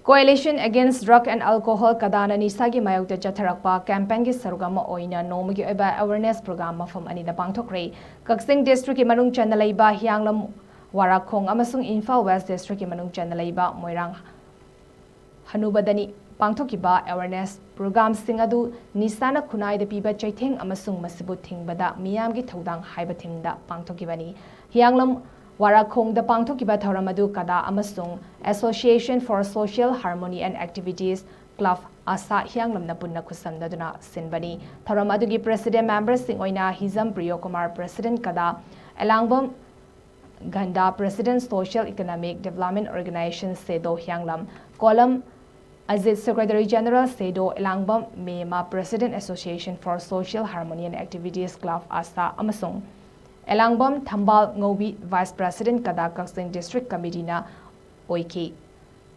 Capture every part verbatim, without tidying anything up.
Coalition Against Drug and Alcohol, ꯀꯗꯥꯅ ꯅꯤꯁꯥꯒꯤ ꯃꯥꯌꯣꯛꯇ ꯆꯠꯊꯔꯛꯄ campaign ꯒꯤ ꯁꯔꯨꯛ ꯑꯃ ꯑꯣꯏꯅ ꯅꯣꯡꯃꯒꯤ ꯑꯣꯏꯕ awareness program ꯃꯐꯝ ꯑꯅꯤꯗ ꯄꯥꯡꯊꯣꯛꯈ꯭ꯔꯦ꯫ ꯀꯛꯆꯤꯡ district ꯀꯤ ꯃꯅꯨꯡ ꯆꯟꯅ ꯂꯩꯕ ꯍꯤꯌꯥꯡꯂꯝ, ꯋꯥꯔꯥꯈꯣꯡ ꯑꯃꯁꯨꯡ ꯏꯝꯐꯥꯜ West district ꯀꯤ ꯃꯅꯨꯡ ꯆꯟꯅ ꯂꯩꯕ ꯃꯣꯏꯔꯥꯡ ꯍꯅꯨꯕꯗꯅꯤ ꯄꯥꯡꯊꯣꯛꯈꯤꯕ awareness program ꯁꯤꯡ ꯑꯗꯨ ꯅꯤꯁꯥꯅ ꯈꯨꯟꯅꯥꯏꯗ ꯄꯤꯕ ꯆꯩꯊꯦꯡ ꯑꯃꯁꯨꯡ ꯃꯁꯤꯕꯨ ꯊꯤꯡꯕꯗ ꯃꯤꯌꯥꯝꯒꯤ ꯊꯧꯗꯥꯡ ꯍꯥꯏꯕ theme ꯗ ꯄꯥꯡꯊꯣꯛꯈꯤꯕꯅꯤ꯫ ꯍꯤꯌꯥꯡꯂꯝ ꯋꯥꯔꯥꯈꯣꯡꯗ ꯄꯥꯡꯊꯣꯛꯈꯤꯕ ꯊꯧꯔꯝ ꯑꯗꯨ ꯀꯗꯥ ꯑꯃꯁꯨꯡ Association for Social Harmony and Activities, Club ASHA ꯍꯤꯌꯥꯡꯂꯝꯅ ꯄꯨꯟꯅ ꯈꯨꯠꯁꯝꯅꯗꯨꯅ ꯁꯤꯟꯕꯅꯤ꯫ ꯊꯧꯔꯝ ꯑꯗꯨꯒꯤ president member ꯁꯤꯡ ꯑꯣꯏꯅ ꯍꯤꯖꯝ ꯄ꯭ꯔꯤꯌꯣ ꯀꯨꯃꯥꯔ, president ꯀꯗꯥ, Elangbam Ganda, president Social Economic Development Organization, SEDO Hiyanglam, Kolam Ajit, secretary general, SEDO Elangbam Mema, president Association for Social Harmony and Activities, Club ASHA, ꯑꯃꯁꯨꯡ ꯏꯂꯥꯡꯕꯝ ꯊꯝꯕꯥꯜ ꯉꯧꯕꯤ, vice president ꯀꯗꯥ ꯀꯛꯆꯤꯡ district committee ꯅ ꯑꯣꯏꯈꯤ꯫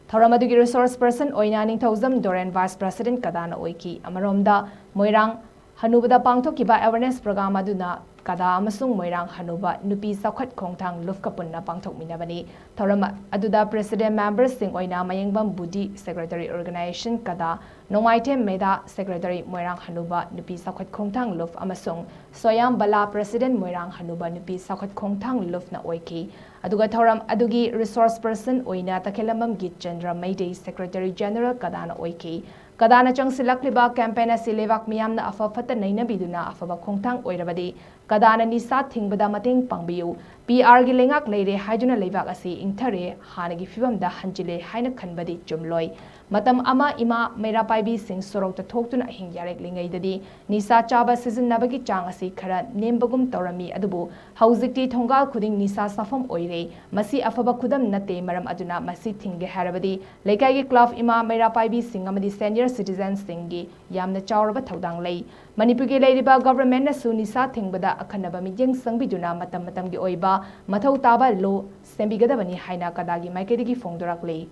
ꯊꯧꯔꯝ ꯑꯗꯨꯒꯤ resource person ꯑꯣꯏꯅ ꯅꯤꯡꯊꯧꯖꯝ ꯗꯣꯔꯦꯟ, vice president ꯀꯗꯥꯅ ꯑꯣꯏꯈꯤ꯫ ꯑꯃꯔꯣꯝꯗ, ꯃꯣꯏꯔꯥꯡ ꯍꯅꯨꯕꯗ ꯄꯥꯡꯊꯣꯛꯈꯤꯕ awareness program ꯑꯗꯨꯅ ꯀꯗꯥ ꯑꯃꯁꯨꯡ ꯃꯣꯏꯔꯥꯡ ꯍꯅꯨꯕ ꯅꯨꯄꯤ ꯆꯥꯎꯈꯠ ꯈꯣꯡꯊꯥꯡ ꯂꯨꯞꯀ ꯄꯨꯟꯅ ꯄꯥꯡꯊꯣꯛꯃꯤꯟꯅꯕꯅꯤ꯫ ꯊꯧꯔꯝ ꯑꯗꯨꯗ president member ꯁꯤꯡ ꯑꯣꯏꯅ ꯃꯌꯦꯡꯕꯝ ꯕꯨꯗꯤ, secretary organization ꯀꯗꯥ, ꯅꯣꯡꯃꯥꯏꯊꯦꯝ ꯃꯦꯗꯥ, secretary ꯃꯣꯏꯔꯥꯡ ꯍꯅꯨꯕ ꯅꯨꯄꯤ ꯆꯥꯎꯈꯠ ꯈꯣꯡꯊꯥꯡ ꯂꯨꯞ ꯑꯃꯁꯨꯡ ꯁꯣꯌꯥꯝ ꯕꯂꯥ, president ꯃꯣꯏꯔꯥꯡ ꯍꯅꯨꯕ ꯅꯨꯄꯤ ꯆꯥꯎꯈꯠ ꯈꯣꯡꯊꯥꯡ ꯂꯨꯞꯅ ꯑꯣꯏꯈꯤ꯫ ꯑꯗꯨꯒ ꯊꯧꯔꯝ ꯑꯗꯨꯒꯤ resource person ꯑꯣꯏꯅ ꯇꯈꯦꯂꯝꯕꯝ ꯒꯤꯠꯆꯟꯗ꯭ꯔ ꯃꯩꯇꯩ, secretary general ꯀꯗꯥꯅ ꯑꯣꯏꯈꯤ꯫ ꯀꯗꯥꯅ ꯆꯪꯁꯤꯜꯂꯛꯂꯤꯕ campaign ꯑꯁꯤ ꯂꯩꯕꯥꯛ ꯃꯤꯌꯥꯝꯅ ꯑꯐ ꯐꯠꯇ ꯅꯩꯅꯕꯤꯗꯨꯅ ꯑꯐꯕ ꯈꯣꯡꯊꯥꯡ ꯑꯣꯏꯔꯕꯗꯤ ꯀꯗꯥꯅ ꯅꯤꯁꯥ ꯊꯤꯡꯕꯗ ꯃꯇꯦꯡ ꯄꯥꯡꯕꯤꯌꯨ, P R ꯒꯤ ꯂꯩꯉꯥꯛ ꯂꯩꯔꯦ ꯍꯥꯏꯗꯨꯅ ꯂꯩꯕꯥꯛ ꯑꯁꯤ ꯏꯪꯊꯔꯦ, ꯍꯥꯟꯅꯒꯤ ꯐꯤꯕꯝꯗ ꯍꯟꯖꯤꯜꯂꯦ ꯍꯥꯏꯅ ꯈꯟꯕꯗꯤ ꯆꯨꯝꯂꯣꯏ꯫ ꯃꯇꯝ ꯑꯃ ꯏꯃꯥ ꯃꯩꯔꯥ ꯄꯥꯏꯕꯤꯁꯤꯡ ꯁꯣꯔꯣꯛꯇ ꯊꯣꯛꯇꯨꯅ ꯑꯍꯤꯡ ꯌꯥꯔꯦꯛꯂꯤꯉꯩꯗꯗꯤ ꯅꯤꯁꯥ ꯆꯥꯕ ꯁꯤꯖꯤꯟꯅꯕꯒꯤ ꯆꯥꯡ ꯑꯁꯤ ꯈꯔ ꯅꯦꯝꯕꯒꯨꯝ ꯇꯧꯔꯝꯃꯤ, ꯑꯗꯨꯕꯨ ꯍꯧꯖꯤꯛꯇꯤ ꯊꯣꯡꯒꯥꯜ ꯈꯨꯗꯤꯡ ꯅꯤꯁꯥ ꯆꯥꯐꯝ ꯑꯣꯏꯔꯦ꯫ ꯃꯁꯤ ꯑꯐꯕ ꯈꯨꯗꯝ ꯅꯠꯇꯦ, ꯃꯔꯝ ꯑꯗꯨꯅ ꯃꯁꯤ ꯊꯤꯡꯒꯦ ꯍꯥꯏꯔꯕꯗꯤ ꯂꯩꯀꯥꯏꯒꯤ club, ꯏꯃꯥ ꯃꯩꯔꯥ ꯄꯥꯏꯕꯤꯁꯤꯡ ꯑꯃꯗꯤ senior citizen ꯁꯤꯡꯒꯤ ꯌꯥꯝꯅ ꯆꯥꯎꯔꯕ ꯊꯧꯗꯥꯡ ꯂꯩ꯫ ꯃꯅꯤꯄꯨꯔꯒꯤ ꯂꯩꯔꯤꯕ government ꯅꯁꯨ ꯅꯤꯁꯥ ꯊꯤꯡꯕꯗ ꯑꯈꯟꯅꯕ ꯃꯤꯠꯌꯦꯡ ꯆꯪꯕꯤꯗꯨꯅ ꯃꯇꯝ ꯃꯇꯝꯒꯤ ꯑꯣꯏꯕ ꯃꯊꯧ ꯇꯥꯕ law ꯁꯦꯝꯕꯤꯒꯗꯕꯅꯤ ꯍꯥꯏꯅ ꯀꯗꯥꯒꯤ ꯃꯥꯏꯀꯩꯗꯒꯤ ꯐꯣꯡꯗꯣꯔꯛꯂꯤ꯫